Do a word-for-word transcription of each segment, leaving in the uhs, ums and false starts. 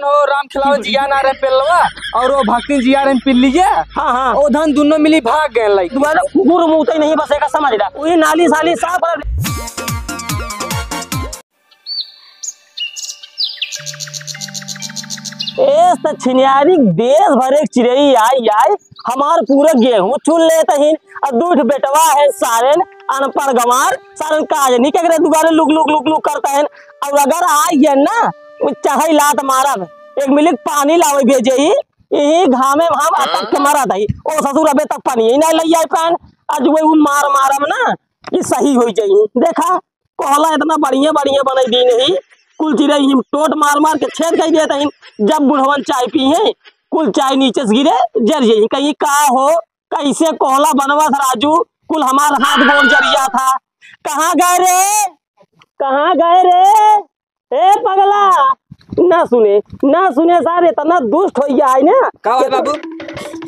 हो राम खिलावन जिया ना रहे पेलवा, और वो भक्तिन जिया रहे पिल्लिया। हाँ, हाँ। ओ धन दुनो मिली भाग गए लइके। दुआरे कुकुर मुतई नहीं, बस एक समझ ला। वही नाली साली साफ कर। ए, त छिनियारी देश भर एक चिरई आई, आई, हमार पूरा गेहूं चुन लेत हीं। अब दू ठो बेटवा है सारेन, अनपढ़ गंवार, सारेन काज नहीं, केकरे दुआरे लुक, लुक, लुक, लुक करत हैं। अब अगर आई गए ना, उ चाहे लात मारब, एक मिलिक पानी लावे भेजे ही, यही घामे में हम अटक के मरत ही। ओ ससुर, अबे तक पानी ही ना लई आई पाएन, आज वही उ मार मारब ना, कि सही होई जाई। देखा, कोहला इतना बढ़िया बढ़िया बनाई दीन ही, कुल चिरई हिम टोट मार मार के छेद कई देत ही। जब बुढ़वन चाय पी है, कुल चाय नीचे से गिरे, जर जाई। कहीं का हो, कैसे कोहला बनवा था राजू, कुल हमार हाथ गोड़ जरिया था। कहाँ गए रे, कहाँ गए रे? ए पगला, ना सुने, ना सुने सारे, इतना दुष्ट हो गया है ना। का बात बाबू?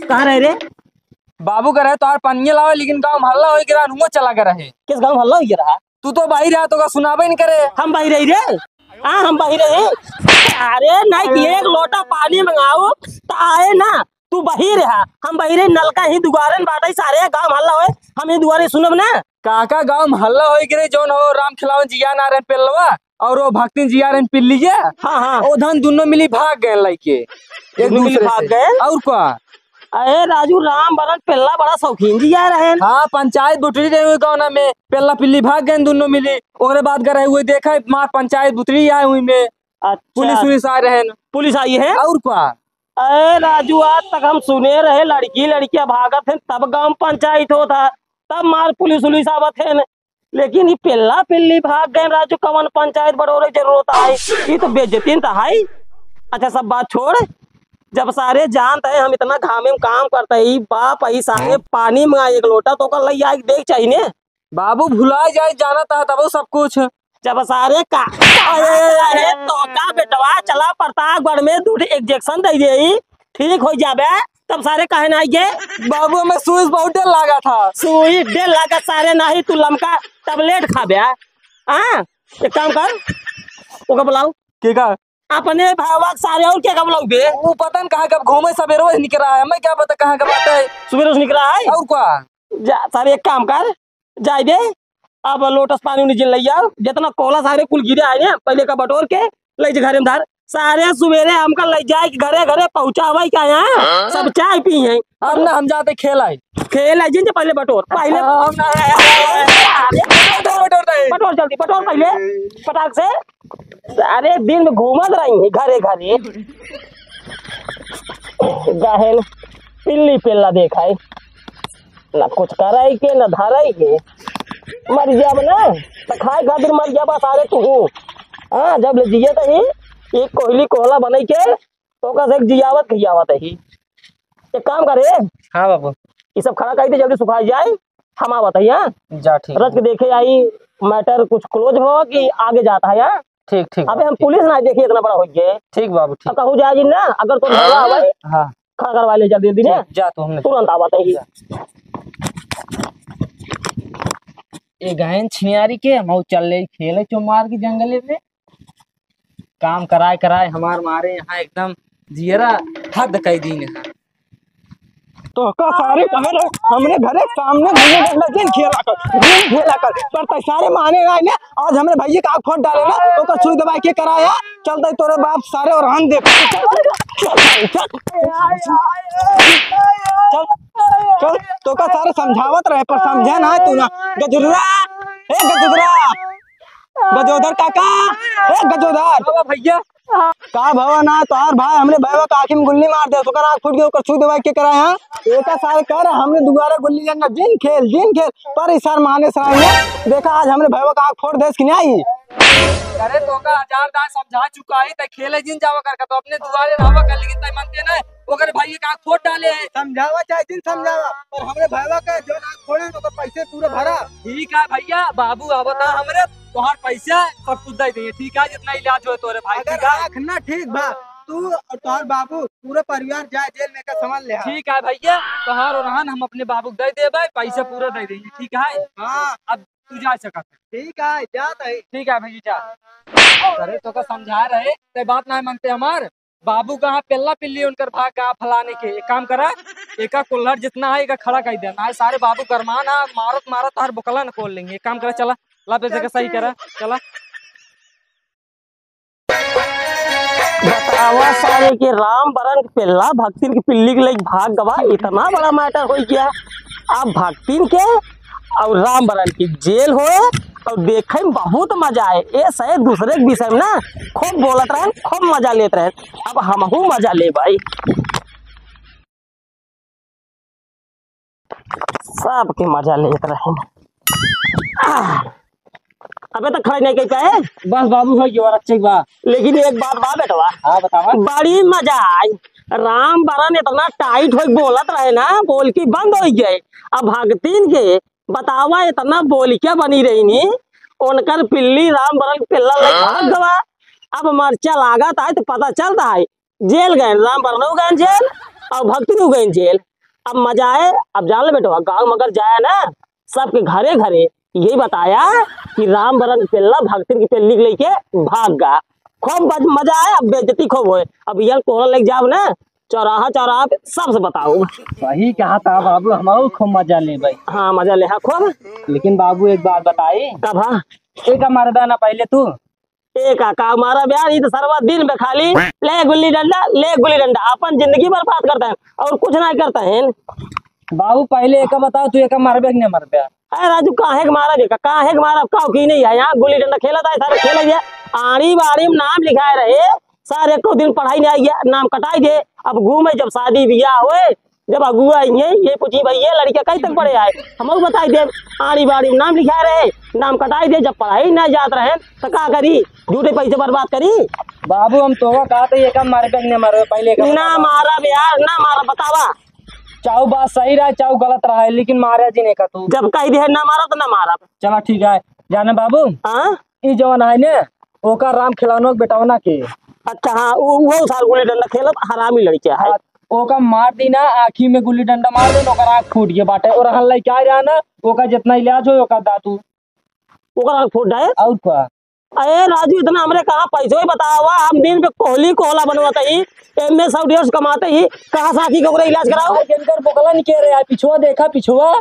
कहाँ रहे रे? बाबू का रहे तोहार पनिया लावे, लेकिन गाँव में हल्ला होई के रहा, हुआ चला के रहे। किस गाँव में हल्ला होई के रहा? तू तो बाहर रहा, तो का सुनाबे नहीं करे। हम बाहर रही रे? हाँ, हम बाहर रहे। अरे नहीं कि एक लोटा पानी मंगाओ, तो आए ना, तू बाहर रहा, हम बाहर रहे, नलका ही दुआरे न बाटे, सारे गाँव में हल्ला होए, हम ही दुआरे सुनब ना। काका गाँव में हल्ला होई के रहे, जौन हो राम खिलावन जिया ना रहे पेलवा, और वो भक्तिन जिया रहे पिल्लिया। हाँ, हाँ। ओ धन दुनो मिली भाग गए लइके एक दुनो मिली दूसरे भाग से। गए? और का? अरे राजू, राम बरन पेल्ला बड़ा शौकीन जिया रहे। हाँ, पंचायत बटोरी रहे हुए गाँव में, पेल्ला पिल्ली भाग गए दुनो मिली। ओकरे बाद गए हुए देखा, मार पंचायत बुतरी आए हुई में। अच्छा। पुलिस उलिस आए रहे। पुलिस आई है? और का? अरे राजू, आज तक हम सुने रहे लड़की लड़कियां भागत हैं, तब गांव पंचायत होता, तब मार पुलिस उलिस आवत है। लेकिन ये पिल्ला पिल्ली भाग गए राजू, कवन पंचायत बटोरे जरूरत है? ये तो बेइज्जती न तो है। अच्छा, सब बात छोड़, जब सारे जानत हैं हम इतना घामे में काम करते ही, बाप ही सारे पानी मंगा एक लोटा तो ओकर लई आए देख चाहिए ने। बाबू भुला जाए, जानत है तब सब कुछ। जब सारे का, अरे, अरे, तो का बेटवा, चला प्रतापगढ़ में दू ठे injection दे दे, ठीक हो जाबे। तब सारे काहे ना आइए? बाबू, हमें सुई से बहुत डर लगा था। सुई डर लगा सारे, नहीं तू लमका tablet खाबे। हाँ, एक काम कर, ओका बुलाओ। के का? अपने भावा के सारे और के का बुलाओ बे? वो पता न कहाँ कब घूमे, सवेरे से निकला है, हमें क्या पता कहाँ का बात है। सुबह से निकला है? और का? जा, सारे एक काम कर, जाए दे, अब लोटस पानी उनी जिन लई आओ, जितना कोला सारे कुल गिरे आए हैं, पहले का बटोर के लई जे घरे में धर। सारे सुबेरे हमका लई जाए के घरे, घरे पहुँचावे का यहाँ, हाँ? सब चाय पी हैं। अब ना हम जाते खेल आई। खेल आई जिन जे पहले बटोर, पहले हाँ, हम ना अरे, बटोर, बटोर दे। बटोर जल्दी, बटोर पहले, पटाक से। सारे दिन में घूमत रही है घरे, घरे। जाहेल पिल्ली पेल्ला देखाई। ना कुछ कराई के, ना धराई के। मर जाब ना, तो खाए खातिर मर जाबा सारे तू। हाँ, जब ले जिए तो ही एक कोहली कोहला बनाई के, तो ओकर से एक जियावत खियावत ही। एक काम करे, हाँ बाबू। ये सब खड़ा करी दे, जल्दी सुखा जाए, हम आवत ही, हाँ? जा, ठीक रच है। के देखे आई, matter कुछ close हो कि आगे जाता है, हाँ? ठीक, ठीक अबे बाबू, हम ठीक। पुलिस ना देखी, इतना बड़ा हो गए। ठीक बाबू, ठीक। अब कहूँ जाए जी ना, अगर तो हाँ। आवे, हाँ। खड़ा करवा ले जल्दी, जल्दी ने। ठीक, जा तू, हमने तुरंत आवत ही। जा। ए गायन छिनियारी के, हम चल ले खेले चो मार के जंगले में। काम कराए कराए हमार मारे यहाँ एकदम जियरा हद कई दीन है। तो का सारे कहे रहे, हमरे घरे सामने घूमे डंडा जिन खेला कर, जिन खेला कर, पर तै सारे माने ना ने, आज हमरे भैया का आँख फोड़ डाले ना, ओकर सुई दवाई के कराया, चलते तोरे बाप सारे और हम देख। चल, चल, चल, चल, चल, तो का सारे समझावत रहे, पर समझे ना तू ना। गजुदरा, ए गजुदरा, गजोधर काका, ए गजोधर। बाबा भैया। का भवा ना, तोहार भाई हमरे भैया का आँखी में गुल्ली मार दे, ओकर आँख फूट गई, ओकर सुई दवाई के कराए, हाँ? एका सारे कह रहे, हमरे दुआरे गुल्ली डंडा, जिन खेल, जिन खेल, पर इस सार माने सराय में, देखा आज हमरे भैया का आँख फोड़ देस कि नहीं? अरे तो का हजार दान समझा चुका है, ते खेले जिन जावा करके, तो अपने दुआरे रहवा कर, लेकिन ते मनते नहीं, ओकर भाई का आँख फोड़ डाले है। समझावा चाहे जिन समझावा, पर हमरे भैया का जो आँख फोड़े, ओकर पैसे पूरा भरा। ठीक है भैया, बाबू आवता हमरे, तोहार पैसा सब कुछ दे देंगे, ठीक है? जितना इलाज होए तोरे भाई, अगर ठीक है? आँख ना ठीक बा, तू और तोहार बाबू, पूरा परिवार जाए जेल में का समझ ले। ठीक है भैया, तोहार और हम अपने बाबू को दे देबे, पैसा पूरा दे देंगे, ठीक है? हाँ। अब तू जा सकत है। ठीक है, जात है। ठीक है भैया, जा। अरे तो का समझा रहे, ते बात ना मनते हमार। बाबू कहाँ पेल्ला पिल्ली उनकर भाग कहाँ फलाने के। एक काम करा, एका कुल्हड़ जितना है, एका खड़ा कर दे। ना सारे बाबू गरमान आ, मारत मारत तार बोकला न खोल लेंगे। एक काम करा, चला, ला पे जगह सही करा, चला। बतावा सारे के राम बरन के पेल्ला भक्तिन के पिल्ली के लइके भाग गवा, इतना बड़ा matter होइ गया। अब भक्तिन के और राम बरन के जेल होए और देखे में बहुत मजा आए। ए सहे दूसरे के विषय में ना खूब बोलत रहेन, खूब मजा लेत रहेन। अब हमहू मजा लेबइ। सबके मजा लेत रहेन। आह, अबे तक खड़े नहीं कही पाए। बस बाबू, हो गया, और अच्छे बा। लेकिन एक बात बा बेटवा। हाँ, बतावा। बड़ी मजा आई। राम बरन इतना tight होई बोलत रहे ना, बोल की बंद होई गए। अब भगतिन के बतावा, इतना बोलिया बनी रही नी, उनकर पिल्ली राम बरन के पिल्ला लइके भाग गवा। अब मरचा लागत है तो पता चलता है, जेल गए, राम बरनो गए जेल और भगतिनो गए जेल। अब मजा आए। अब जान ले बेटवा, गाँव में अगर जाए ना, सबके घरे घरे यही बताया कि राम बरन के पेल्ला भगतिन की पेल्ली के लइके भाग गा। खूब मज-, मजा आए। अब बेइज्जती खूब होए। अब यह कोहरा लेके जाओ ना, चौराहा चौराहा पे सबसे बताओ। सही कहा था बाबू, हम खूब मजा लेबे। हाँ, मजा ले, हाँ, खूब। लेकिन बाबू, एक बात बताई। कब? हाँ, एक हमारे बयाना पहले तू। ए काका, मारा बयान, ई तो सरवा दिन में खाली ले गुल्ली डंडा, ले गुल्ली डंडा, अपन जिंदगी बर्बाद करता है और कुछ नहीं करता है। बाबू, पहले एका बताओ, तू एका मारबे कि नहीं मारबे? अरे राजू, काहे के मारब एका, काहे के मारब, काऊ की नहीं है, यहाँ गुल्ली डंडा खेलत है, सारे खेलत है, आड़ी बाड़ी में नाम लिखाए रहे, सारे एको दिन पढ़ाई नहीं आई है, नाम कटाई दे। अब घूमे जब शादी बियाह होए, जब अगुआ आई है, ये पूछी, "भैया, लड़का कहीं तक पढ़े आए?" हमहू बताई देब, आड़ी बाड़ी में नाम लिखा रहे, नाम कटाई दे, जब पढ़ाई ना जात रहे, तो का करी? झूठे पैसे बर्बाद करी? बाबू, हम तोहका कहत हई, एका मारबे कि ना मारबे, पहले एका ना बतावा। मारब यार, ना मारब, बतावा। चाहू बात सही रहे, चाहू गलत रहे, लेकिन मारे जिन एका तू। जब कही दे ना मारब, तो ना मारब। चला ठीक है, जाने बाबू। हाँ? ई जवन है ने, ओकर राम खिलौनो के बेटवना के। अच्छा, हाँ, उ, उहो सार गुल्ली डंडा खेलत हरामी लड़का है। हाँ, ओका मार दी ना, आँखी में गुल्ली डंडा मार दे, ओकर आँख फूट गया बाटे। और हल्ला क्या रहा ना, ओका जितना इलाज हो, ओका दा तू। ओकर आँख फूट जाए? और का? अरे राजू, इतना हमरे कहाँ पैसो ही बतावा, हम दिन पे कोहली कोहला बनवाते ही, एम एस साउथ कमाते ही, कहाँ से आँखी के ओकरे इलाज कराओ? भाई, इनकर बोकला नहीं कह रहे यार, पिछुआ देखा, पिछुआ।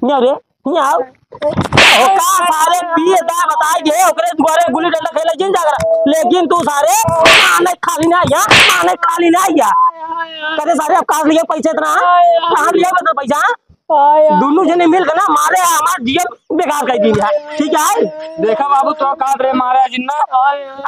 नहीं रे, नहीं आओ। का सारे पिए दा बताई दे, ओकरे दुआरे गुल्ली डंडा खेले जिन जागरा। लेकिन तू सारे आने खाली ना आया, आने खाली ना आया। कदे सारे अब कहाँ से लिए पैसे इतना? कहाँ लिए इतना पैसा? दोनों जने मिल के ना मारे, हमार जीवन बेकार कर दी है, ठीक है? देखा बाबू, तो का रे मारे जिन्ना।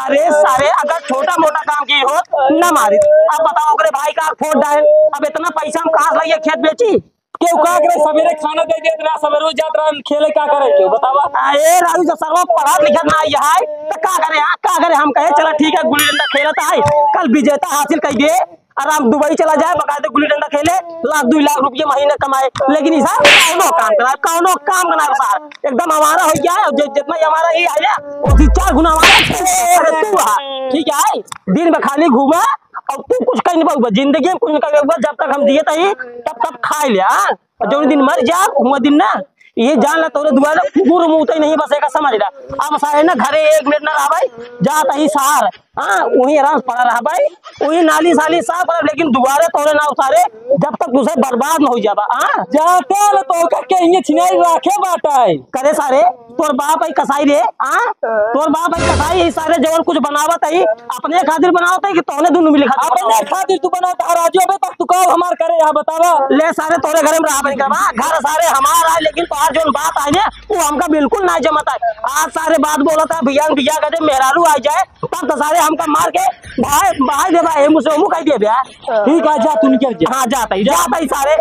अरे सारे, अगर छोटा मोटा काम की होत, ना मारित। अब बताओ, ओकरे भाई का फोड़ डाल, अब इतना पैसा हम कहाँ से लाइए, खेत बेची? केहू का करे, सवेरे खाना दे देत रहा, सवेरे जात रहा खेले, का करे केहू, बतावा? आ, ए राजू, जब सरवा पढ़त लिखत ना आई है, तो का करे, हाँ, का करे? हम कहे, चला ठीक है, गुल्ली डंडा खेलत है, कल विजेता हासिल कर दे, आराम दुबई चला जाए, बकायदे गुल्ली डंडा खेले, लाख, दो लाख रुपये महीना कमाए, लेकिन ई सार कौनो काम करा, कौनो काम करा सार, एकदम हमारा हो गया है, जि-, जितना ही हमारा ये है ना, उससे चार गुना हमारा, अरे तू आ, ठीक है, दिन में खाली घूमा, और तू कुछ कहीं नहीं पाऊंगा, जिंदगी में कुछ नहीं करूंगा, जब तक हम जिए तही, तब तक खाए ले, हाँ? और जो दिन मर जा, वो दिन ना, ये जान ला, तोरे दुआरे कुकुर मुतई नहीं, बस एका समझ ला। अब सारे ना घरे एक मिनट ना रहबै, जात ही सार, हाँ, वहीं आराम से पड़ा रहबै, वहीं नाली साली साफ करब, लेकिन दुआरे तोरे ना उसारे, जब तक तुझे बर्बाद न हो जाबा, हाँ? जाते ले तो का के ये छिनाई राखे बाटा है। करे सारे, तोर बाप है कसाई रे, आ? तोर बाप है कसाई, ई सारे जवन कुछ बनावत है, अपने खातिर बनावत है कि तोहने दुनू मिली खातिर अपने बनावत है? खातिर तू बनावत है, राजू, अबे तक तू का हमार करे यहाँ बतावा? ले सारे, तोरे घरे में रहा बनी करबा, घर सारे हमार है, लेकिन तोहार जवन बात है ने, वो हमका बिल्कुल ना जमत है। आज सारे बात बोलत है, भैया, भैया कहते मेहरारू आ जाए, तब तो सारे हमका मार के भाई, भाई दे भाई, मुझसे मुँह कह दिए भैया। ठीक है, जा तू निकल जा। हाँ, जाता ही, जाता ही सारे।